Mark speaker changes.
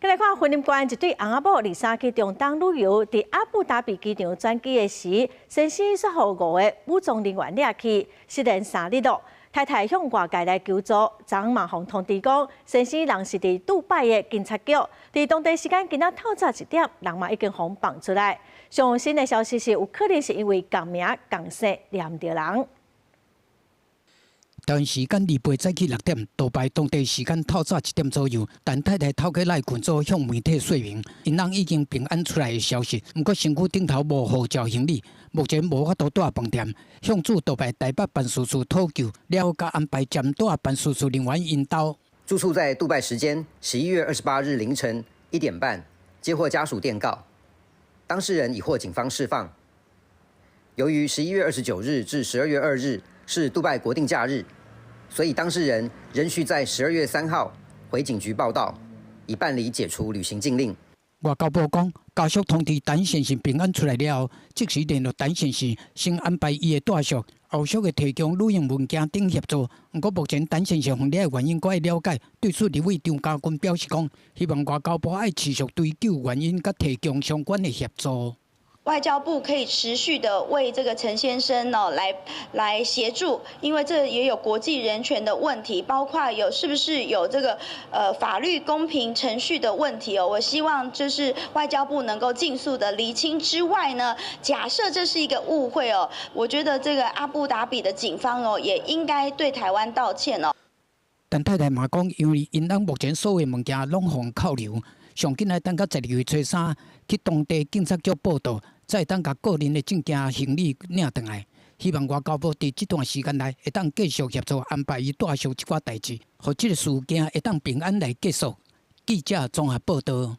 Speaker 1: 來看雲林縣一對翁仔某23去中東旅遊，佇阿布達比機場轉機的時，先生煞予五个武裝人員掠去，失聯3日囉。太太向外界來求助，昨昏嘛予通知講，先生人是佇杜拜的警察局，佇當地時間今仔透早1點，人嘛已經予放出來。上新的消息是，有可能是因為仝名仝姓連著人。
Speaker 2: 台灣時間28早起6點，杜拜當地時間透早1點左右，陳太太透過 LINE 群組向媒體說明，𪜶翁已經平安出來的消息。毋過身軀頂頭無護照行李，目前無法度蹛飯店，向駐杜拜台北辦事處討救，了後共安排針對辦事處人員引導。
Speaker 3: 住處在杜拜時間11月28日凌晨1點半接獲家屬電告，當事人已獲警方釋放。由於11月29日至12月2日是杜拜國定假日，所以當事人仍需在12月3號回警局報到，以辦理解除旅行禁令。
Speaker 2: 外交部講，家屬通知陳先生平安出來了後，即時聯絡陳先生，先安排伊的帶續，後續會提供旅行文件等協助。毋過目前陳先生予掠的原因，閣愛了解。對此，立委張嘉軍表示講，希望外交部愛持續追究原因，佮提供相關的協助。
Speaker 4: 外交部可以持續的為這個陳先生呢來協助，因為這也有國際人權的問題，包括有是不是有這個法律公平程序的問題哦。我希望就是外交部能夠盡速的釐清之外呢，假設這是一個誤會哦，我覺得這個阿布達比的警方哦也應該對台灣道歉哦。
Speaker 2: 陳太太嘛講，因為𪜶翁目前所有物件攏予扣留，上緊愛等到12月初三去當地警察局報到，才會當共個人的證件行李領轉來。希望外交部佇這段時間內會當繼續協助安排伊帶續這寡代誌，予這个事件會當平安來結束。記者綜合報道。